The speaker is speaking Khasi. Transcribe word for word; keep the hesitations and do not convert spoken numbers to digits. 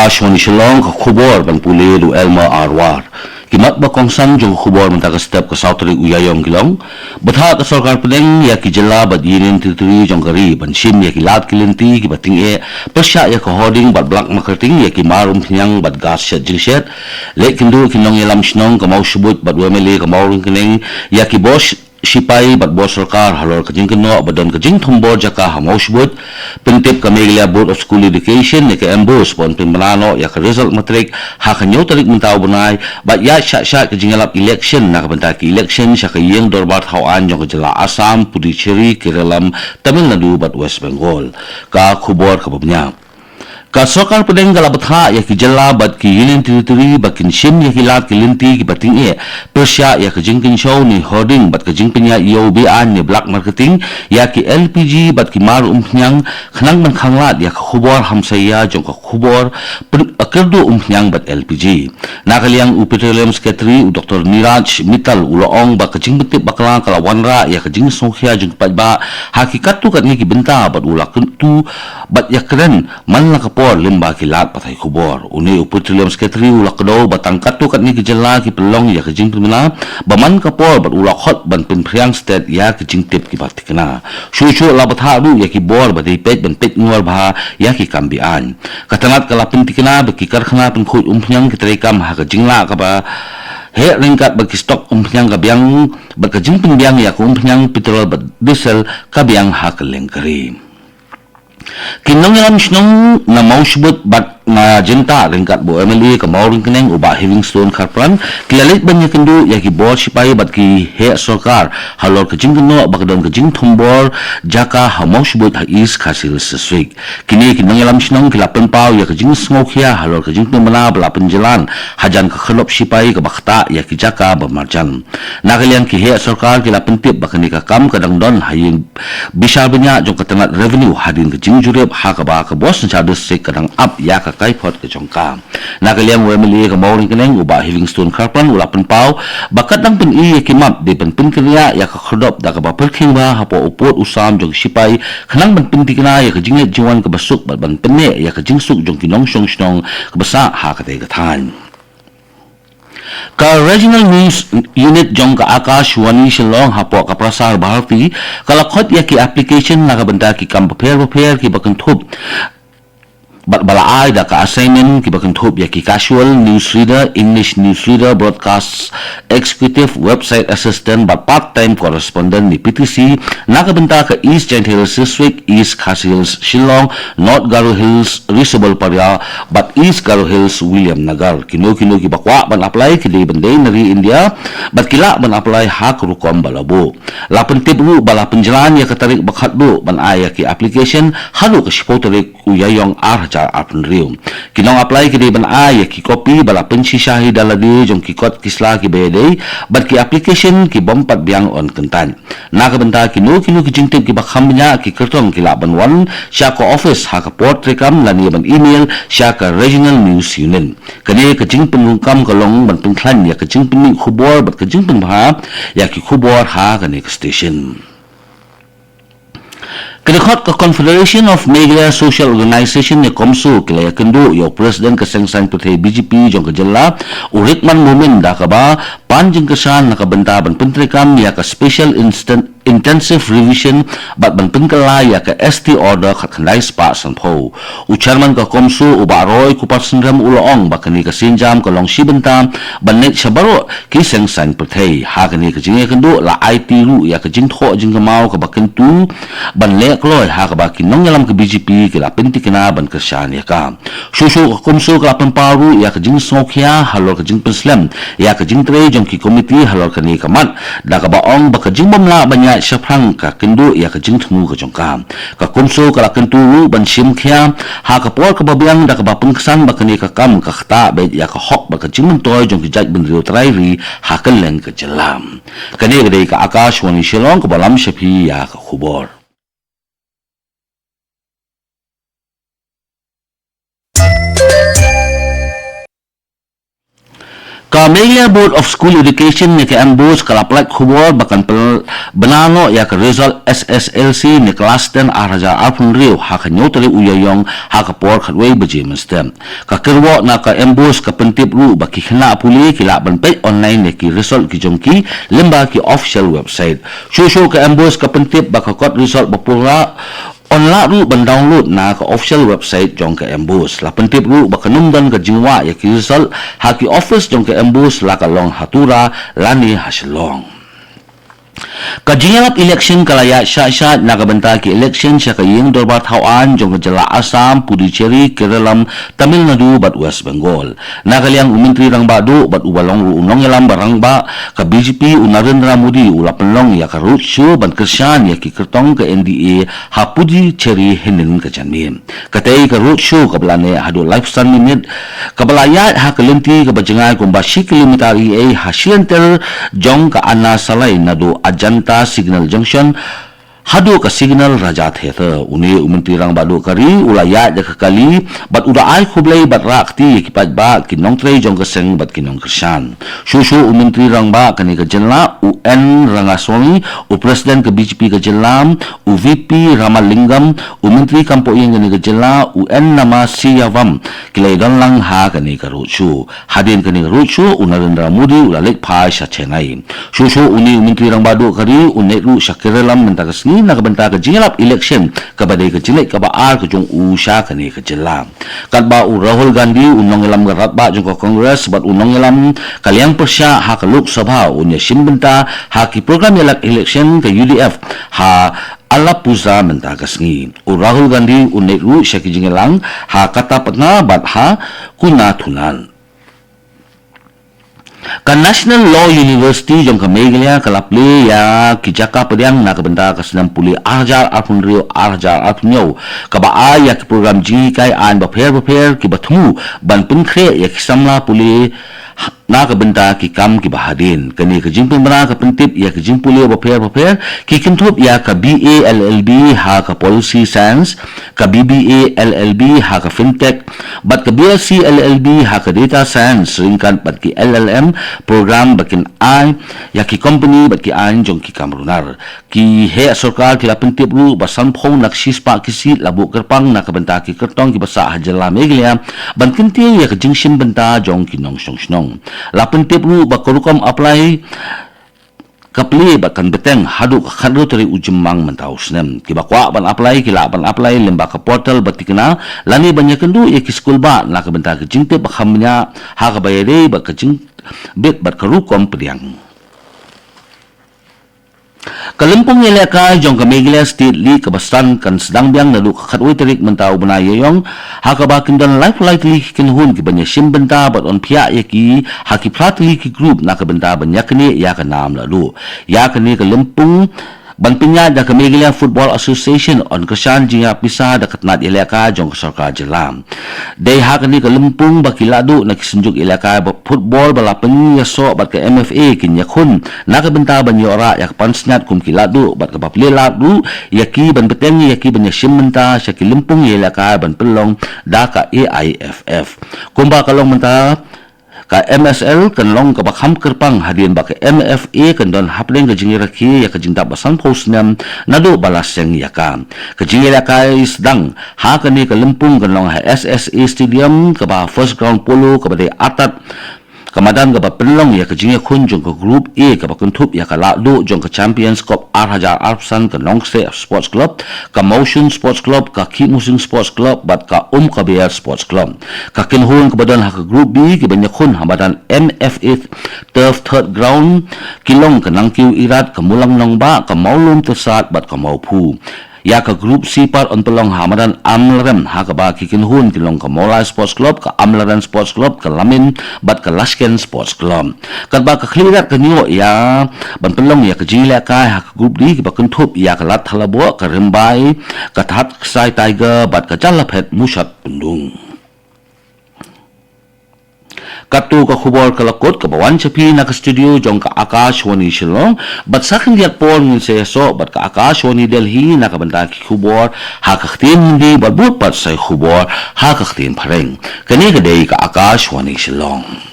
Akashvani Shillong, ka khubor ban pule da u Elmer Arwar. Ki mat ba kongsan jong ka khubor mynta ka step, ka saw tarik u Ïaïong ki long: Bthah ka sorkar pdeng ïa ki jylla bad Union Territory jong ka ri ban shim ïa ki lad ki lynti kiba tyngeh pyrshah ïa ka hoarding bad black marketing ïa ki mar umphniang bad gas shet jingshet. Leit kynduh ki nongïalam shnong ka Mawshbuit bad u M L A ka Mawryngkneng ïa ki bor sh-, shipai bad bor sorkar halor ka jingkynnoh ba don ka jingthombor jaka ha Mawshbuit. Pyntip ka Meghalaya Board of School Education ïa ka MBOSE ban pynbna noh ïa ka result matrik ha ka hynñiew tarik mynta u bnai, bad ïaid shah shah ka jingïalap election na ka bynta ki election sha ka ïing dorbar thaw aiñ jong ka jylla Assam, Puducherry, Keralam, Tamil Nadu bad West Bengal. Ka khubor kaba bniah. Ka sorkar pdeng ka la bthah ïa ki jylla bad ki Union Territory ba kin shim ïa ki lad ki lynti kiba tyngeh pyrshah ïa ka jingkynshew ne hoarding bad ka jingpynïaid ïew be-aiñ ne black marketing ïa ki LPG bad ki mar umphniang, khnang ban khanglad ïa ka khubor hamsaïa jong ka khubor pyn-, kyrduh umphniang bad LPG. Na ka liang u Petroleum Secretary u Doctor Neeraj Mittal u la ong ba ka jingpyntip bakla ka la wanrah ïa ka jingsngewkhia jong ki paidbah ha ki katto katne ki bynta bad u la kyntu bad ïakren man la ka por lyngba ki lad pathai khubor. Une u Petroleum Secretary u la kdew ba tang katto katne ki jylla ki pynlong ïa ka jingpynbna ba man ka por bad u la khot ban pynphriang stet ïa ki jingtip kiba thikna. Shuh shuh la bthah ruh ïa ki bor ba dei peit ban peit ngor bha ïa ki kam be-aiñ. Ka tnat ka la pynthikna ba ki karkhana pynkhuid umphniang ki treikam ha ka jinglah kaba heh ryngkat bad ki stock umphniang ka biang bad ka jingpynbiang ïa ka umphniang petrol bad diesel ka biang ha kylleng ka ri. Ki nongïalam shnong na Mawshbuit bad na Jyntah ryngkat bad u M L A ka Mawryngkneng u Bah Heavingstone Kharpran ki la leit ban ïakynduh ïa ki bor shipai bad ki heh sorkar halor ka jingkynnoh ba ka don ka jingthombor jaka ha Mawshbuit ha East Khasi Hills District. Kine ki nongïalam shnong ki la pynpaw ïa ka jingsngewkhia halor ka jingpynbna ba la pynjlan hajan ka khyrdop shipai kaba ktah ïa ki jaka ba marjan. Na ka liang ki heh sorkar ki la pyntip ba kane ka kam ka dang don ha ïing bishar bniah jong ka tnat revenue hadien ka jingjurip ha kaba ka bor synshar district ka dang ap ïa ka kaiphod ka jong ka. Na ka liang u M L A ka Mawryngkneng u Bah Heavingstone Kharpran u la pynpaw ba ka dang pyni ïa ki map dei ban pynkynriah ïa ka khyrdop da kaba pyrkhing bha hapoh u pud u sam jong ki shipai khnang ban pynthikna ïa ka jingleit jingwan kaba suk bad ban pynneh ïa ka jingsuk jong ki nongshong shnong kaba sah ha katei ka thaiñ. Ka Regional News Unit jong ka Akashvani Shillong hapoh ka Prasar Bharati ka la khot ïa ki application na ka bynta ki kam bapher bapher kiba kynthup bad ba la ai da ka assignment kiba kynthup ïa ki casual news reader, English news reader, broadcast executive, website assistant bad part time correspondent ne P T C na ka bynta ka East Jaintia Hills District, East Khasi Hills Shillong, North Garo Hills Rishobal Parria bad East Garo Hills Williamnagar. Kino kino kiba kwah ban apply ki dei ban dei na ri India bad ki lah ban apply ha ka rukom ba la buh. La pyntip ruh ba la pynjlan ïa ka tarik ba khatduh ban ai ïa ki application haduh ka shiphew tarik u Ïaïong ar hajar arphew hynriew. Ki nong apply ki dei ban ai ïa ki copy ba la pynshisha hi da lade jong ki kot ki sla kiba ïadei bad ki application ki bym pat biang yn kyntait. Na ka bynta kino kino ki jingtip kiba kham bniah ki kyrtong ki lah ban wan sha ka office ha ka por treikam lane ban email sha ka Regional News Unit. Kane ka jingpynrung kam ka long ban pynkhlaiñ ïa ka jingpynmih khubor bad ka jingpynbha ïa ki khubor ha kane ka station. Ka dkhot ka Confederation of Meghalaya Social Organization ne CoMSO ki la ïakynduh ïa u President ka Seng Saiñ Pyrthei B J P jong ka jylla u Rikman Momin da kaba pan jingkyrshan na ka bynta ban pyntreikam ïa ka Special Instant Intensive Revision bad ban pynkylla ïa ka S T Order khatkhyndai spah sanphew. U Chairman ka CoMSO u Bah Roy Kupar Synrem u la ong ba kane ka sienjam ka long shi bynta ban leit sha baroh ki Seng Saiñ Pyrthei. Ha kane ka jingïakynduh la aiti ruh ïa ka jingthoh jingkynmaw kaba kyntu ban leh kloi ha kaba ki nongïalam ka B J P ki la pynthikna ban kyrshan ïa ka. Shuh shuh ka CoMSO ka la pynpaw ruh ïa ka jingsngewkhia halor ka jingpynslem ïa ka jingtrei jong ki komiti halor kane ka mat da kaba ong ba ka jingbymlah ban ïaid shaphrang ka kynduh ïa ka jingthmu ka jong ka. Ka CoMSO ka la kyntu ruh ban shim khia ha ka por kaba biang da kaba pynksan ba kane ka kam ka ktah beit ïa ka hok bad ka jingmyntoi jong ki jaitbynriew trai ri ha kylleng ka jylla. Kane ka dei ka Akashvani Shillong kaba lam sha phi ïa ka khubor. Ka Ka Meghalaya Board of School Education ne ka MBOSE ka la pynlait khubor ba kan pynbna noh ïa ka result SSLC ne ka Class ten ar hajar arphew hynriew ha ka hynñiew tarik u Ïaïong ha ka por khatwei baje mynstep. Ka kyrwoh na ka MBOSE ka pyntip ruh ba ki khynnah pule ki lah ban peit online ïa ki result ki jong ki lyngba ki official website. Shuh shuh ka MBOSE ka pyntip ba ka kot result ba pura yn lah ruh ban download na ka official website jong ka MBOSE. La pyntip ruh ba kan ym don ka jingwah ïa ki result ha ki office jong ka MBOSE, la ka long ha Tura lane ha Shillong. Ka jingïalap election ka la ïaid shah shah na ka bynta ki election sha ka ïing dorbar thaw aiñ jong ka jylla Assam, Puducherry, Keralam, Tamil Nadu bad West Bengal. Na ka liang u Myntri Rangbah Duh bad uba long ruh u nongïalam ba rangbah ka BJP u Narendra Modi u la pynlong ïa ka roadshow ban kyrshan ïa ki kyrtong ka NDA ha Puducherry hynnin ka janmiet. Katei ka roadshow kaba la neh haduh laiphew san minit, kaba la ïaid ha ka lynti kaba jngai kumba shi kilometer eiei ha shilynter jong ka Anna Salai naduh Ajanta Signal Junction haduh ka Signal Raja Theatre. Une u Myntri Rangbah Duh ka ri u la ïaid da ka kali bad u da ai khublei bad rah kti ïa ki paidbah, ki nongtrei jong ka seng bad ki nongkyrshan. Shuh shuh u Myntri Rangbah kane ka jylla u N Rangaswamy, u President ka BJP ka jylla, u VP Ramalingam, u Myntri kam poh ïing kane ka jylla u N Namashivaram ki la ïadon lang ha kane ka roadshow. Hadien kane ka roadshow u Narendra Modi u la leit phai sha Chennai. Shuh shuh une u Myntri Rangbah Duh ka ri un leit ruh sha Keralam mynta ka sngi na ka bynta ka jingïalap election kaba dei ka jingleit kaba ar ka jong u sha kane ka jylla. Katba u Rahul Gandhi u nongïalam ka rangbah jong ka Congress bad u nongïalam ka liang pyrshah ha ka Lok Sabha un ïashim bynta ha ki program ïalap election ka UDF ha Alappuzha mynta ka sngi. U Rahul Gandhi un leit ruh sha ki jingïalang ha Kattapatnam bad ha Kunathunan. Ka National Law University jong ka Meghalaya ka la plie ïa ki jaka pdiang na ka bynta ka snem pule ar hajar arphew hynriew ar hajar arphew hynñiew, kaba ai ïa ki program jinghikai aiñ bapher bapher kiba thmu ban pynkhreh ïa ki samla pule na ka bynta ki kam kiba hadien. Kane ka jingpynbna ka pyntip ïa ki jingpule bapher bapher ki kynthup ïa ka BA LLB ha ka Policy Science, ka BBA LLB ha ka Fintech, bad ka BSc LLB ha ka Data Science, ryngkat bad ki LLM program ba kin ai ïa ki company bad ki aiñ jong ki kam runar. Ki heh sorkar ki la pyntip ruh ba sanphew na ka shispah ki seat la buh kyrpang na ka bynta ki kyrtong kiba sah ha jylla Meghalaya ban kyntiew ïa ka jingshim bynta jong ki nongshong shnong. La pyntip ruh ba ka rukom apply ka plie bad kan bteng haduh ka khathynriew tarik u Jymmang mynta u snem. Kiba kwah ban apply ki lah ban apply lyngba ka portal ba tikna lane ban ïakynduh ïa ki skulbah na ka bynta ka jingtip ba kham bniah ha kaba ïadei bad ka jingbit bad ka rukom pdiang. Ka lympung ïalehkai jong ka Meghalaya State League kaba san kan sdang biang naduh ka khatwei tarik mynta u bnai Ïaïong, ha kaba kin don laiphew lai tylli ki kynhun kiban ïashim bynta bad yn phiah ïa ki ha ki phra tylli ki group na ka bynta ban ïaknieh ïa ka nam lahduh. Ïa kane ka lympung ban pynïaid da ka Meghalaya Football Association yn kyrshan jingïarap pisa da ka tnat ïalehkai jong ka sorkar jylla. Dei ha kane ka lympung ba ki lahduh na ki synjuk ïalehkai ba football ba la pynïasoh bad ka MFA kin ïakhun na ka bynta ban ïoh rah ïa ka pansngiat kum ki lahduh bad kaba plie lad ruh ïa ki ban bteng ïa ki ban ïashim bynta sha ki lympung ïalehkai ban pynlong da ka AIFF. Kumba ka long mynta, ka MSL kan long kaba kham kyrpang hadien ba ka MFA kan don hapdeng ka jingïarakhe ïa ka jingdap ba sanphew snem naduh ba la seng ïa ka. Ka jingïalehkai sdang ha kane ka lympung kan long ha SSA Stadium kaba First Ground Polo kaba dei artat ka madan kaba pynlong ïa ka jingïakhun jong ka Group A kaba kynthup ïa ka lahduh jong ka Champions Cup ar hajar arphew san, ka Nongkseh Sports Club, ka Mawshun Sports Club, ka Khihmusing Sports Club bad ka Umkaber Sports Club. Ka kynhun kaba don ha ka Group B kiban ïakhun ha madan MFA Turf Third Ground ki long ka Nangkiew Irat, ka Mulang Nongbah, ka Mawlum Tyrsad bad ka Mawphu. Ïa ka Group C pat yn pynlong ha madan Amlarem ha kaba ki kynhun ki long ka Mawlai Sports Club, ka Amlarem Sports Club, ka Lamin bad ka Lashken Sports Club. Katba ka Khliehriat kan ïoh ïa ban pynlong ïa ka jingïalehkai ha ka Group D kiba kynthup ïa ka Ladthadlaboh, ka Rymbai, ka Thadksai Tiger bad ka Jalaphet Mushat Pyndung. Katto ka khubor ka la kut kaba wan sha phi na ka studio jong ka Akashvani Shillong, bad sa khyndiat por ngin sa ïasoh bad ka Akashvani Delhi na ka bynta ki khubor ha ka ktien Hindi bad bud pat sa ki khubor ha ka ktien Phareng. Kane ka dei ka Akashvani Shillong.